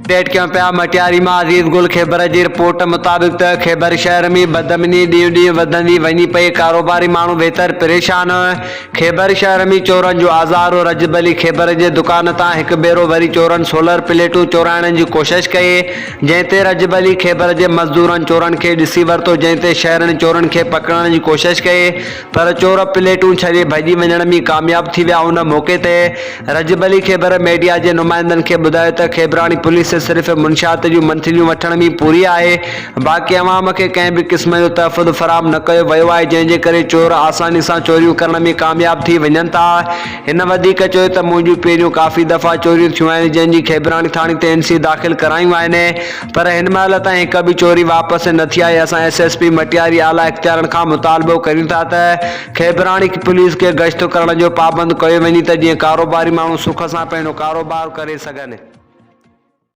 Update ڪيون پيا مٽياري مان عزيز گل خيبر جي رپورٽ مطابق ته خيبر شهر ۾ بدامني ڏينهون ڏينهن وڌندي وڃي پئي ڪاروباري ماڻهو ويتر پريشان خيبر شهر ۾ چورن جو آزار رجب علي خيبر جي دڪان تان هڪ ڀيرو وري چورن سولر پليٽون چورائڻ جي ڪوشش ڪئي جنهن تي رجب علي خيبر جي مزدورن چورن کي ڏسي ورتو جنهن تي شهرين چورن کي پڪڙڻ جي ڪوشش ڪئي پر چور پليٽون ڇڏي ڀڄي وڃڻ ۾ ڪامياب ٿي ويا ان موقعي تي رجب علي خيبر ميڊيا جي نمائندن کي ٻڌايو ته خيبراڻي پوليس صرف منشيات جون منٿليون وٺڻ ۾ پوري آهي باقي عوام کي ڪنهن به قسم جو تحفظ فراهم نه ڪيو ويو آهي جنهن جي ڪري چور آساني سان چوريون ڪرڻ ۾ ڪامياب ٿي وڃن ٿا هن وڌيڪ چيو ته منهنجون پهريون ڪافي دفعا چوريون ٿيون آهن جنهن جي کيبراڻي ٿاڻي تي اين سي داخل ڪرايون آهن پر هن مهل تائين هڪ به چوري واپس نه ٿي آهي اسان ايس ايس پي مٽياري اعليٰ اختيارن کان مطالبو ڪريون ٿا ته کيبراڻي پوليس کي گشت ڪرڻ جو پابند ڪيو وڃي ته جيئن ڪاروباري ماڻهو سک سان پنهنجو ڪاروبار ڪري سگهن.